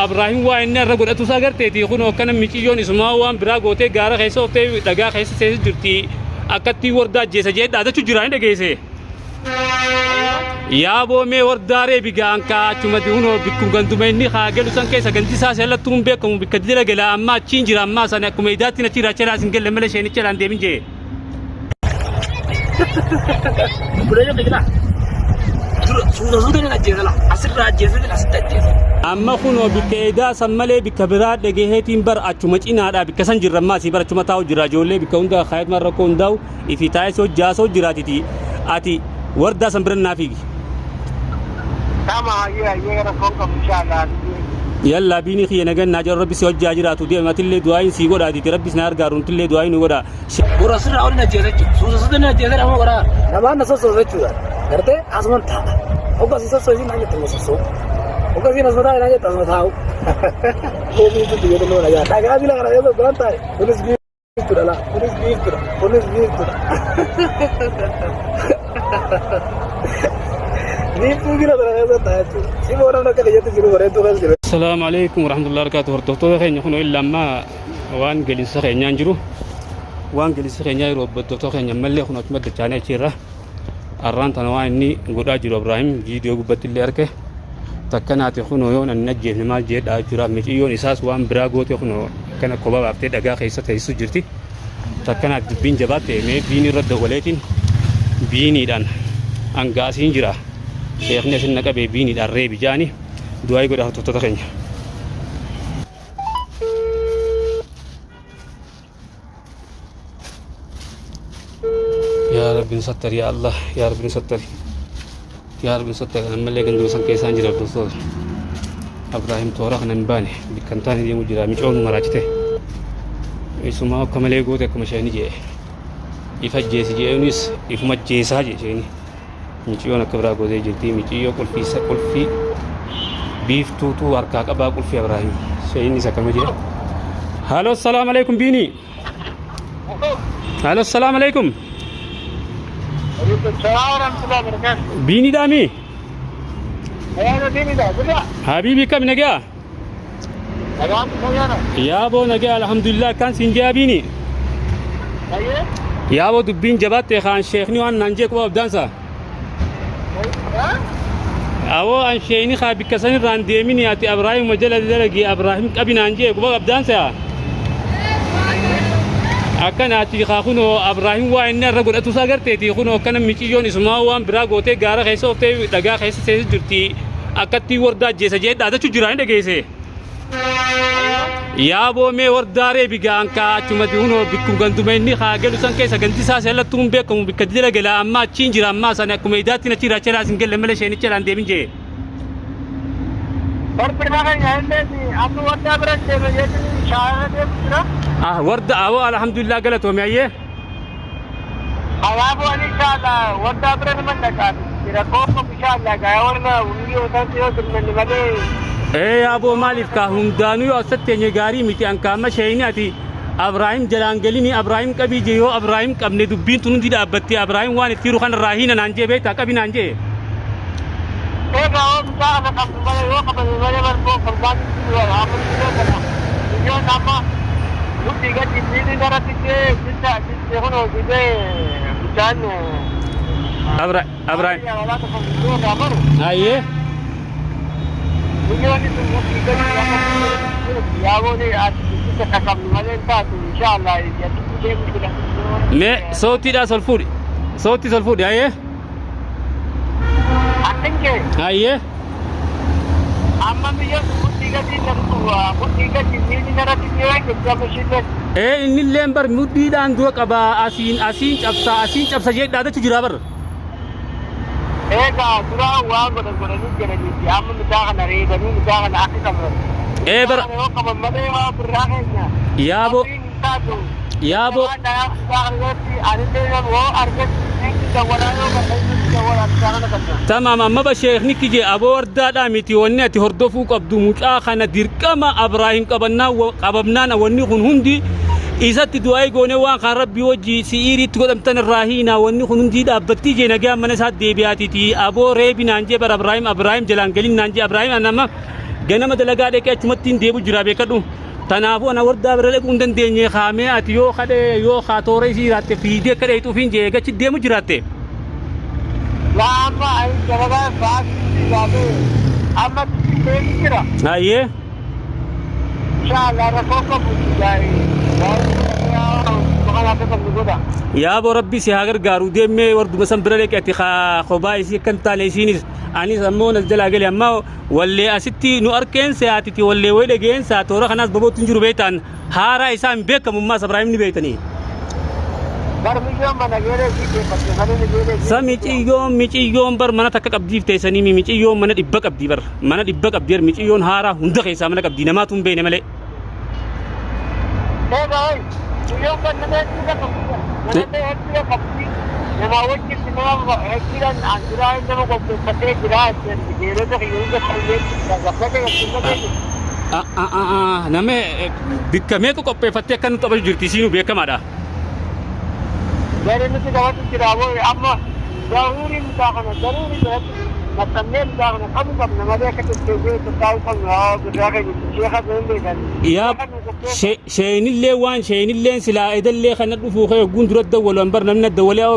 Abraahim waa inni irra godhatu isaa agarteeti kun akkana miciyyoon isumaa waan biraa gootee gaara keessa oftee dhagaa keessa seesi jirti akkatti wardaa ajjeesa jee dhaadachuu jira hin dhageesse. Yaaboo mee wardaa reebi gaan kaa achumatti hunoo bikkum ganduma inni haa galu san keessa gandi isaa seellattuu hin beekamu bikka dila gala amma achiin jira ammaa sana akkuma idaatti achi irraa chelaa sin galle malee isheen chelaan deemin jee. Buleeyyoon biqilaa. Dura suuta suuta ni ajjeesa la. Asirraa ajjeesanii asitti ajjeesa. Amma kunoo bikka edaa san malee bikka biraa dhagaheetiin bar achuma cinaadha bikka san jirra ammaa asii bar achuma taa'u jira ijoollee bikka hunda kaayatuma rakkoo hundaa'u ifi taa'ee si hojjaasoo jiraatiti ati wardaa san bira naa fiigi. Tama hayyee hayyee rakkoon qabu inshallah. Yallaa biinii kiyya nagan naa jedhu rabbi si hojjaa jiraatu deema atillee du'aayin sii godhaatiti rabbi si na gargaaru nutillee du'aayin nu godhaa. Gurra sirraa olin ajjeesa jechuudha. Suuta suuta ni ajjeesa nama godhaa. Namaan na sossoosa jechuudha. Gartee asuman taa'a. Hogga si sossoosi naan jette ma sossoo. Hogga si asuma taa'e naan jette asuma taa'u. Koomii tun biyya dhimma nagaa. Dhagaa bila kana keessa biraan taa'e. Kunis biiftuudha laa. Kunis biiftuudha. Kunis biiftuudha. Biiftuu bila kana keessa taa'e jechuudha. Si boona akka kiyyatti jiru bareedduu keessa jiru. Assalaamu alaikum warahmatullahi wabarakatuh. Hordoftoota keenya kun illa ammaa waan galinsa keenyaan jiru. Waan galinsa keenyaa yeroo hordoftoota keenya ammallee kun achuma dachaanee achiirra. Arraan tana waan inni godhaa jiru Ibraahim viidiyoo gubbatti illee arke. Takka naati kunoo yoon ani ajjeefne maal jedhaa jira. Miciyyoon isaas waan biraa goote kunoo akkana kophaa baaftee dhagaa keessa teessu jirti. Takka naati dubbiin jabaatte mee biinii irra dawwaleetiin biiniidhaan angaasiin jira. Sheekni asin na qabee biiniidhaan reebi jaani du'aayii godhaa hordoftoota keenya. Yaa Rabbi nu sattari yaa Allah yaa Rabbi nu sattari yaa Rabbi nu sattari ammallee ganduma san keessaan jira hordoftoota. Abraahim toora kana hin baane bikka hin taane deemu jira micoon nu maraachite. Isumaa akka malee goote akkuma isheen jee. Ifa jeesi jeenis ifuma jeesaa jee isheen. Miciyyoon akka biraa gootee jirti. Miciyyoo qulfii isa qulfii biiftuutu harkaa qabaa qulfii Abraahim. Shayinni isa akkama jira. Halo salaam alaikum biinii. Halo salaam alaikum. Biinii dhaamii. Habiibii kam nagaa? Yaaboo nagaa alhamdulillah akkaan siin jaa biinii. Yaaboo dubbiin jabaatte kaan sheekni waan naan jee quba abdaansa. Awoo an sheekni kaa bikka san irraan deemini ati Abraahimuma jala dalagi Abraahim qabi naan jee quba abdaansa. Akkana ati kaa kunoo Abraahim waa inni irra godhatu isaa agarteeti kunoo akkana miciyyoon isumaa waan biraa gootee gaara keessa oftee dhagaa keessa seesi jirti akkatti wardaa ajjeesa jee dhaadachuu jira hin dhageesse. Yaaboo mee wardaa reebi gaan kaa achumatti hunoo bikkum ganduma inni haa galu san keessa gandi isaa seellattuu hin beekamu bikka dila gala amma achiin jira ammaa sana akkuma idaatti achi irraa chelaa sin galle malee isheen chelaan deemin jee. Ah warda awoo alhamdulillah galatoome ayyee. Kanaafuu ani inshallah wardaa bira nama dhaqaa rakkoo qabu inshallah gaa warra yoo taatu yoo sirnanni malee. Ee yaaboo maaliif kaa hundaanuu yoo asatti teenye gaarii miti an kaama sheeyni ati Abraahim jalaan galini Abraahim qabii jee yoo Abraahim qabne dubbiin tun hundi dhaabbatti Abraahim waan itti jiru kanarraa hiina naan jee beektaa qabi naan jee. Egaa yoo mucaa kana qabdu malee yoo qabame malee margoo furmaanni jiru amma biyyoon kana biyyoon amma mudhii gadi miilli irratti jee jecha jecha kun hojjetee mucaan Abraahim. alaa tokko biyyoo irraa baru Ayyee. biyyoonni sun mudhii gadi amma yaaboon ati jecha qabnu malee hin taatu inshaallah yaddutti deemu jira. Mee sootiidhaas ol fuudhi. Sootiis ol fuudhi ayyee. Akkan jee Ayyee. amma biyyoon mudhii gadi mudhii gadi miilli irratti jee jecha amma ishiillee. Ee innilleen bar mudhiidhaan dura qabaa asiin asiin cabsaa asiin cabsa jee dhaadachuu jira bar. Egaa dura waan godhan godhanii jedhaniiti amma mucaa kana reebanii mucaa kana akka qaban. Ee bara Mucaa kana yoo qaban malee waan birraa keenya. Yaaboo Qabiin hin taatu. Yaaboo Waan dhayaa mucaa kana irratti anillee yoo argatu inni dawwalaa yoo qabna inni dawwalaa mucaa kana qabna. Tamaam amma ba sheekni kije aboo wardaadhaa miti wanni ati hordofuu qabdu mucaa kana dirqama Abraahim qabannaa qabamnaan wanni kun hundi isatti du'aa'ii goonee waan kaan rabbii wajji si'iiriitti godhamtan irraa hiinaa wanni kun hundii dhaabbattii jee nagaan mana isaa deebi'aatiiti aboo reebi naan jee bara Abraahim Abraahim jalaan galin naan jee Abraahim anama Ganama dalagaa dhaqee achumatti hin deebu jira beekadhu. Tanaafuu ana wardaa bira dhaquu hin dandeenye kaamee ati yoo kadhee yoo kaa toora isii jiraatte fiidee akka dheeyxuuf hin jee gachi deemu jiraatte. Laa amma ani dalagaa sa'aatii yaabee amma deemu jira. Hayyee. Inshallah rakkoo qabu Yaaboo rabbi si haa gargaaru deemee warduma san bira dhaqe ati kaa kophaa isii akka hin taane isiinis anis ammoo nas jalaa gale amma wallee asitti nu arkeen se'aatiti wallee wayi dhageen se'a toora kanaas babootti hin jiru beektaan haaraa isaa hin beekamu ammaas Ibraahim ni beektanii. Sa miciyyoon miciyyoon bar mana takka qabdiif teessanii mi miciyyoon mana dhibba qabdi bar mana dhibba qabdi bar miciyyoon haaraa hunda keessaa mana qabdi namaatu hin beekne malee. Nama bikka meeqa qopheeffattee akka nu taphatu jirti isiinuu beekamaadha. Gari nuti taphatu jira boo amma daruuri mucaa kana daruuri biratti maxxannee mucaa kana qabu qabna malee akka tetteessee tattaa'uu qabnu haa birraa keenya sheeka hin beekan. Yaa sheenillee waan sheenilleen silaa edallee kana dhufuu kee ogguun dura dawwalu bar namni dawwalee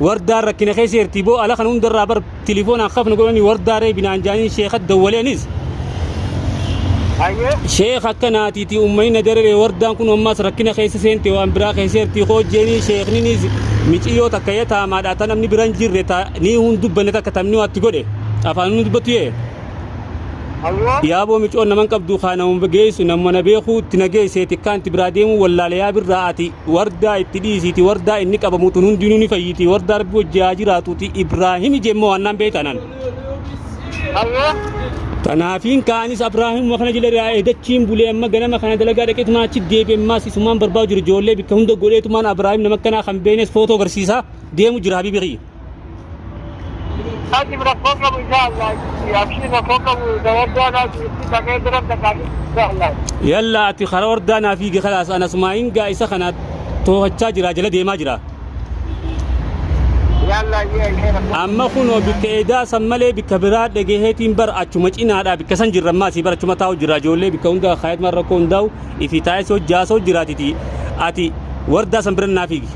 wardaan rakkina keessa jirti boo ala kana hundarraa bar tilifoonaan kafna godhanii wardaa ree binaan jaaniin sheeka dawwaleenis. Sheekh akka naatiiti ummanni na darare wardaan kun ammaas rakkina keessa seente waan biraa keessa jirti hojjeeni sheekninis miciyyoo takka yataamaadha ta namni bira hin jirre ta ni hun dubbanne takka tamni waatti godhe afaan hun dubbatu yee yaaboo micoon naman qabdu kaa nama geessu nama na beekuu itti na geesse tikkaan itti biraa deemuu wallaale yaa birraa ati wardaa itti dhiisiiti wardaa inni qabamu tun hundinuu ni fayyiti wardaa rabbi wajji haa jiraatuuti Ibraahimi jemmoo waannaan beektanan. Tanaafiin kaanis Abrahaamuma kana jala raa'ee dachiin bulee amma ganama kana dalagaa dhaqeetumaan achi deebi'e ammaas isumaan barbaadu jiru ijoollee bikka hunda godheetumaan Abrahaam nama akkanaa kan beenes footoo agarsiisaa deemu jira habiibi kiyya. Ati rakkoo qabu inshallah. Abshir rakkoo qabu dawaddaa naati itti dhaqee jiran dhaqaa inshallah. Yalla ati karaa hordaa naa fiigi kalaas ana sumaa gaa isa kana too'achaa jira jala deemaa jira. Amma kunoo bikka edaa san malee bikka biraa dhagaheetiin bar achuma cinaadha bikka san jirra ammaa asii bar achuma taa'u jirra ijoollee bikka hunda kaayatuma rakkoo hundaa'u ifi taa'ee si hojjaasoo jiraatiti ati wardaa san bira naa fiigi.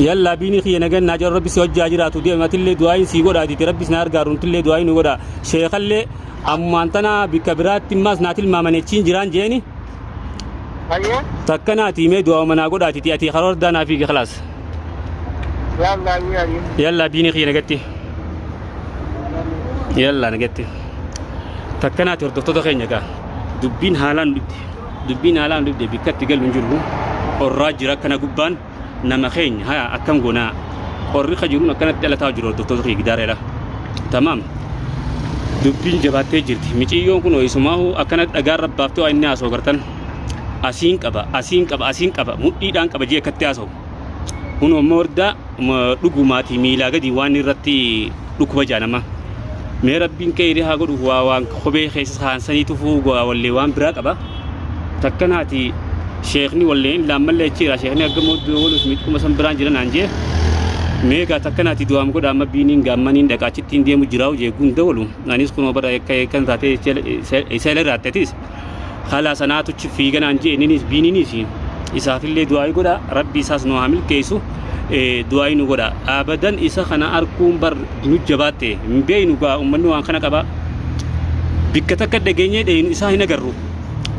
Yallaa biinii kiyya nagannaa jedhu rabbi si hojjaa jiraatu deema atillee du'aayin sii godhaatiti rabbi si na gargaaru nutillee du'aayin nu godha sheekallee ammaan tana bikka biraatti ammaas naa tilmaamani achiin jiraan jeeni. Hayyee. Takka naati himee du'aa manaa godhaatiti ati karoora hordaa naa fiigi khalaas. Yalla hayyee hayyee. Yalla biini kiyya nagatti. Yalla nagatti. Takka naati hordoftoota keenya gaa dubbiin haalaan dhibde dubbiin haalaan dhibde bikka itti galu hin jiru qorraa jira akkana gubbaan nama keenya haya akkam goonaa qorri ka jiruun akkanatti dhalataa jiru hordoftoota kiyya gidaareedha. Tamaam. Dubbiin jabaattee jirti. Miciyyoon kun isumaahuu akkanatti dhagaan rabbaaftee waa inni haasa'u gartan. Asiin qaba, asiin qaba, asiin qaba, mudhiidhaan qaba jee akkatti haasa'u. Kun ammoo wardaa dhugumaatii miilaa gadi waan irratti dhukkuba jaanama. Mee rabbiin kee haa godhu waa waan kophee keessa kaansanii tufuu wallee waan biraa qaba. Takkanaati sheekni wallee laammallee achiira sheekni akka moodduu walus miidhuma san biraan jira naan jee. Meegaa takkanaati du'aam godha amma biiniin gaammaniin dhaqa achittiin deemu jiraa hojii eeguun dawalu. Anis kunoo bara akka kan taatee isa irraattetis. Kalaa sanaatuchi fiiganaan jee inninis biiniinis isaafillee du'aayii godha rabbi isaas nu haa milkeessu du'aayii nu godha. Abadan isa kana arkuun bar nu jabaatte hin beeynu gaa ummanni waan kana qaba. Bikka takka dhageenyee dheeynu isaa hin agarru.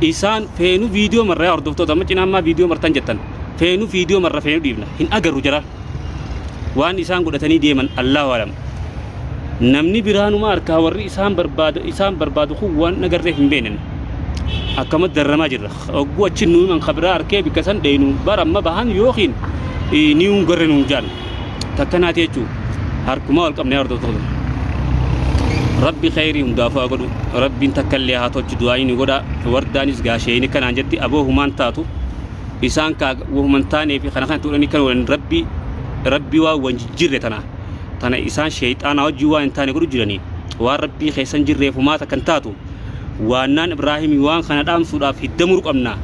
Isaan feenu viidiyoo marra yaa hordoftoota amma cinaa ammaa viidiyoo martan jettan feenu viidiyoo marra feenu dhiifna hin agarru jara waan isaan godhatanii deeman Allahu alam namni biraanuma harkaa warri isaan barbaadu isaan barbaadu kun waan agarreef hin beenen akkama darramaa jirra ogguu achi nu himan kabiraa harkee bikka san dheeynu bara amma bahan yookiin ni hun garre nuun jaan takkanaati jechuu harkumaa wal qabne hordoftoota rabbi khayrii hundaafuu haa godhu rabbiin takkallee haa tolchu du'aayii ni godha wardaanis gaasheeyni kanaan jetti aboo humaan taatu isaan kaa wahuman taanee fi kana kana tuudhanii kan godhan rabbi rabbi waan wan jijjiirre tana tana isaan sheeyxaanaa wajjin waan hin taane godhu jiranii waan rabbii keessan jirreef humaa takkan taatu waannaan Ibraahimii waan kana dhaamsuudhaaf hiddamuu qabna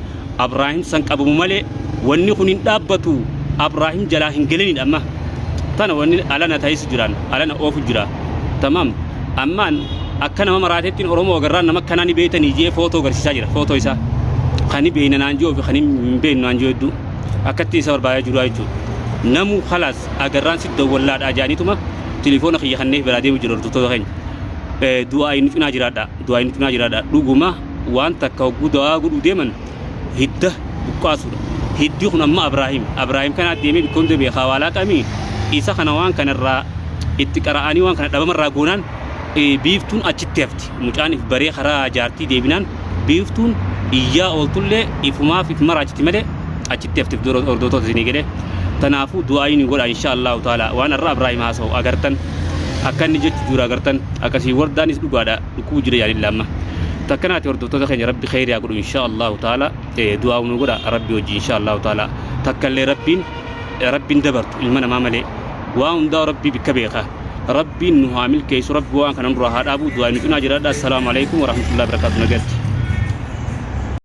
Abraahim san qabamu malee wanni kun hin dhaabbatu Abraahim jalaa hin galinidha amma tana wanni alana ta'isu jiraan alana oofu jira. Tamaam ammaan akka nama maraatettiin Oromoo agarraan nama akkanaa ni beeytanii jee footoo agarsiisaa jira footoo isaa. Kan beeyna naan ji'oo fi kan hin beeknu naan ji'oo hedduu akkatti isa barbaadaa jiru jechuudha. Namuu khalaas agarraan si dawwallaadhaa jaaniituma tilifoona kiyya kanneef biraa deemu jiru hordoftoota keenya. Du'aa inni cinaa jiraadha. Du'aa inni cinaa jiraadha. Dhuguma waan takka hogguu du'aa godhuu deeman hidda buqqaasuudha. Hiddi kun amma Abraahim. Abraahim kanaa deemee bikka hunda beekaa waalaa qamii isa kana waan kanarraa itti qara'anii waan kana dhabamarraa goonaan biiftuun achitti hafti. Mucaan if baree karaa jaartii deebinaan biiftuun iyyaa ooltullee ifumaaf if maraachiti malee achitti hafti hordoftoota isinii galee. Tanaafuu du'aa ni godha insha Allahu ta'ala waan irra Abraahim haasa'u agartan akka inni jechu jiru agartan akkasii wardaanis dhugaadha dhukkuu jira yaadilla amma. Takkanaati hordoftoota keenya rabbi kheyrii haa godhu insha Allahu ta'ala du'aa nu godha rabbi wajji insha Allahu ta'ala takkallee rabbiin rabbiin dabartu ilma namaa malee waa hundaa rabbii bikka beeka rabbiin nu haa milkeessu rabbi waan kana nurraa haa dhaabu du'aa nu cinaa jiraadha assalaamu alaikum warahmatullahi wabarakatuh nagatti.